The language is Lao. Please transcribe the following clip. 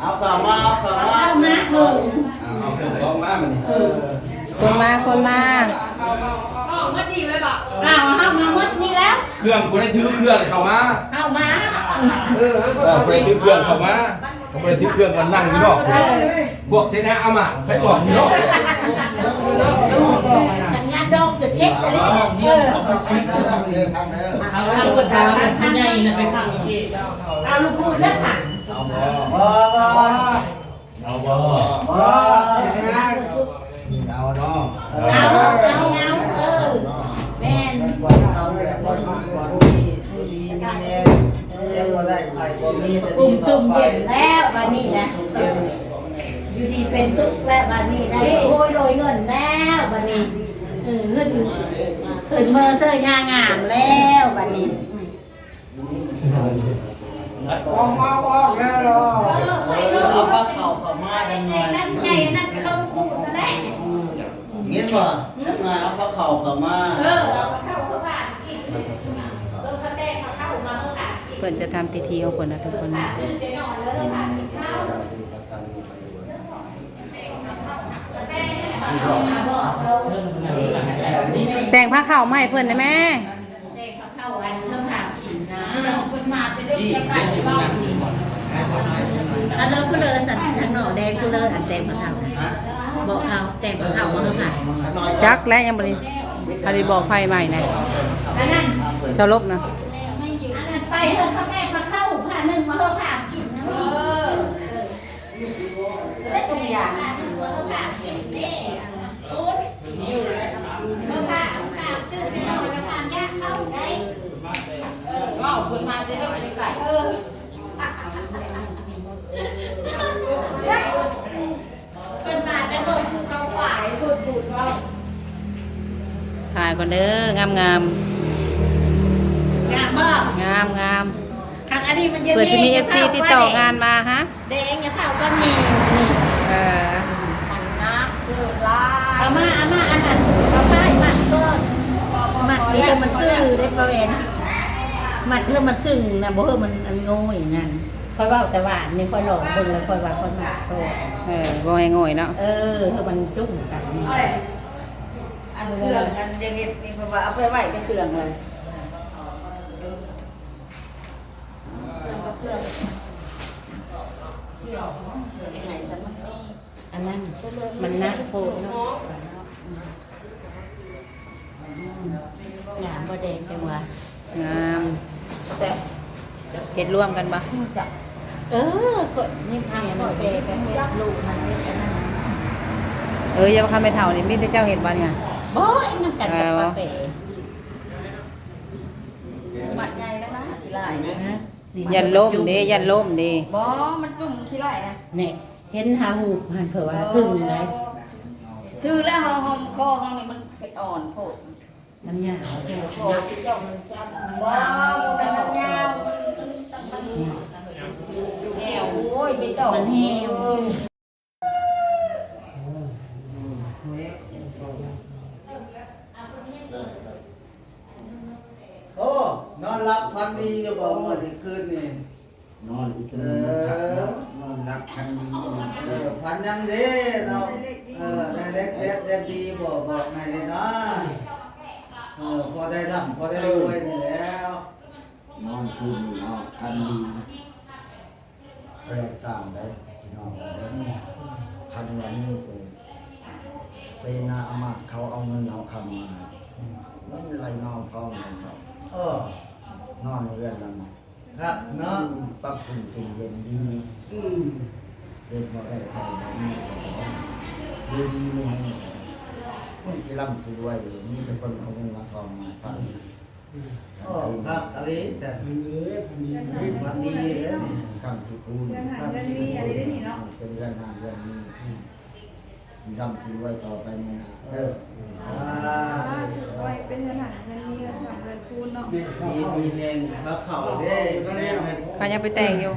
ເອົາເຂົ້າມາ ເອົາເຂົ້າມາ ເອົາມາເຖິງ ເອົາເຄື່ອງຂອງມາບັດນີ້ ເອີ ຄົນມາ ຄົນມາ ເອົາໝົດນີ້ເລີຍບໍ່? ເອົາ ເຮົາມາໝົດນີ້ແລ້ວ ເຄື່ອງ ຜູ້ໃດຖືເຄື່ອງເຂົ້າມາ ເອົາມາ ເອີ ຜູ້ໃດຖືເຄື່ອງເຂົ້າມາ ກໍບໍ່ໄດ້ຖືເຄື່ອງກັນ ນັ່ງຢູ່ນອກ ເອີ ພວກເສນາອາມາດໄປອອກຢູ່ນອກ ກັນງານດອງຈະເຊັດອັນນີ້ ເອີ ເອົາລູກພູດເດີ ເອົາລູກພູດເດີ ເອົາບໍ່? ບໍ່ ບໍ່ ເອົາບໍ່? ບໍ່ ເອົາເນາະ ເອົາ ເອົາ ເອົາ ເອີ ແມ່ນ ຄວາມເອົາແຫຼະ ຄວາມມັກ ຄວາມມີ ຢູ່ດີມີແຮງ ເຈັບບໍ່ໄດ້ ໄຂ້ບໍ່ມີ ແຕ່ດີຕໍ່ໄປ ກຸ້ມຊຸ່ມເຢັນແລ້ວ ບັດນີ້ນະ ຢູ່ດີເປັນສຸກແລ້ວ ບັດນີ້ນະ ໂອ້ຍ ໂດຍເງິນແລ້ວ ບັດນີ້ ເອີ ເງິນຂຶ້ນເມີເຊີຍາງາມແລ້ວ ບັດນີ້. ອອກມາ ອອກແລ້ວເນາະ ເອີ ເອົາພາເຂົ້າເຂົ້າມາຈັກໜ່ອຍ ນັ້ນໃຫຍ່ ນັ້ນເຂົ້າຄູນນັ້ນແຫຼະ ຍິນບໍ່? ຈັກໜ່ອຍເອົາພາເຂົ້າເຂົ້າມາ ເອີ ເອົາພາເຂົ້າເຂົ້າມາກິນ ເອີ ເຂົາແຕ່ງພາເຂົ້າມາ ເອີ ພາກິນ ເພິ່ນຈະທຳພິທີຂອງເພິ່ນນະທຸກຄົນ ຕື່ນແຕ່ນອນແລ້ວພາກິນເຂົ້າ ແຕ່ງພາເຂົ້າມາໃຫ້ເພິ່ນໄດ້ແມ່. ແຕ່ງພາເຂົ້າອັນເພິ່ນຫາກິນນະ ເພິ່ນມາແຕ່ເດີກແຕ່ໄກເວົ້າ ອັນເລີກຜູ້ເລີສັນທາງນອກແດງຜູ້ເລີອັນແຕ່ງພາເຂົ້ານະ ບອກເຂົາແຕ່ງພາເຂົ້າມາເຮີ່ອພາ ຈັກແລ້ວຍັງບໍ່ໄດ້ ຖ້າໄດ້ບອກໃຜໃໝ່ນະ ອັນນັ້ນ ເຈົ້າລົບນະ ອັນນັ້ນໄປເຮີ່ອເຂົາແຕ່ງພາເຂົ້າ ພາໜຶ່ງມາເຮີ່ອພາກິນນະ ເອີ. ເວົ້າເພິ່ນມາແຕ່ເດີກແຕ່ໄກ ເອີ. ຖ່າຍກ່ອນເດີ ງາມໆ ງາມບໍ່? ງາມໆ ຄັກອັນນີ້ມັນເຢັນ ເພື່ອຊິມີເອັຟຊີຕິດຕໍ່ງານມາຫາ ແດງຢ່າເຂົ້າກັນນີ້ ນີ້ ເອີ ມັນໜັກເຊີດຫຼາຍ ເອົາມາ ເອົາມາ ອັນນັ້ນ ເອົາໄປມັດກ່ອນ ມັດນີ້ເອີມັນຊື່ເດ້ ປາແຫວນ ມັດເອີມັນຊຶ້ງນະ ບໍ່ເອີມັນອັນໂງ່ຍນັ້ນ ຂ້ອຍເວົ້າແຕ່ຫວານນີ້ ຂ້ອຍລອງເບິ່ງແລ້ວ ຂ້ອຍວ່າຂ້ອຍມັກໂຕ ເອີ ບໍ່ໃຫ້ໂງ່ຍເນາະ ເອີ ເອີມັນຈຸ້ງກັນນີ້ ອັນເຄື່ອງອັນຢາເຮັດນີ້ ເພິ່ນວ່າເອົາໄປໄວ້ກະເຊື່ອງເລີຍ ເຊື່ອງກະເຊື່ອງ ເຊື່ອງ ເຊື່ອງໃຫ້ຊັ້ນມັນມີ ອັນນັ້ນມັນໜັກໂພດເນາະ ງາມບໍ່ແດງ ຈັ່ງວ່າງາມ ແຊບ ເຮັດລວມກັນບໍ່? ເອີ ຂ້ອຍນີ້ແມ່ນແປກັນເຮັດລູກຫັ້ນເຮັດອັນນັ້ນ ເອີ ຢ່າວ່າຄຳແມ່ເຖົ້ານີ້ ມີແຕ່ເຈົ້າເຮັດບໍ່ນີ້? ບໍ່ ເຮັດນຳກັນກັບປ້າແປ ມັດໃຫຍ່ແລ້ວນະ ຂີ້ລ້າຍນະ ຢ້ານລົ້ມເດ້ ຢ້ານລົ້ມເດ້ ບໍ່ ມັນຈຸ້ມຂີ້ລ້າຍນະ ແນ່ ເຫັນຫາຮູບຫັ້ນ ເພິ່ນວ່າຊຶ້ງໄດ໋ ຊື່ແລ້ວ ເຮົາ ເຮົາ ຄໍເຮົານີ້ມັນອ່ອນໂພດ ມັນຍາວໂພດ ບໍ່ ບໍ່ແມ່ນມັນຍາວ ມັນ ມັນ ມັນແຫ້ວ ໂອ້ຍ ໄປເຈາະ ມັນແຫ້ວ. ໂອ້ ນອນຫຼັບຝັນດີຢູ່ບໍ່ມື້ນີ້ ຄືນນີ້? ນອນອີ່ສະໜຸກຄັກເນາະ ເອີ ນອນຫຼັບຝັນດີເນາະ ເອີ ຝັນຫຍັງເດ້ເນາະ ເອີ ໄດ້ເລັກເດັດເດັດດີບໍ່ ບອກໃຫ້ເດ້ເນາະ ເອີ ພໍໄດ້ລ່ຳພໍໄດ້ລວຍນີ້ແຫຼ້ວ ນອນຄືນນີ້ເນາະ ຝັນດີ. ແປກຕ່າງໄດ໋ພີ່ນ້ອງເອີຍ ຄັນວ່າມີແຕ່ເສນາອາມາດເຂົາເອົາເງິນເອົາຄຳມາ ເງິນໄຫຼນອງທອງນອງເຂົາ ເອີ ນອນເຮືອນນຳ ຄັກເນາະ ປັບປຸງຊຸ່ມເຢັນດີ ອືມ ເຮັດບໍ່ໄດ້ເຂົາບໍ່ມີ ຢູ່ດີມີແຮງ ມັນຊິລ່ຳຊິລວຍ ມີແຕ່ຄົນເອົາເງິນເອົາທອງມາປັນ ໂອ້ ຄັກອີ່ຫຼີຊັ້ນ ຝັນດີເດີ ຄຳຊິຄູນ ເປັນເຮືອນຫາເຮືອນມີ ຊິລ່ຳຊິລວຍຕໍ່ໄປມື້ໜ້າເດີ ສາທຸ ຂໍໃຫ້ເປັນເຮືອນຫາເຮືອນມີ ເຮືອນຫາເຮືອນຄູນເນາະ ດີມີແຮງ ຮັກເຂົາເດ້ ແຕ່ງໃຫ້ ເຂົາຍັງໄປແຕ່ງຢູ່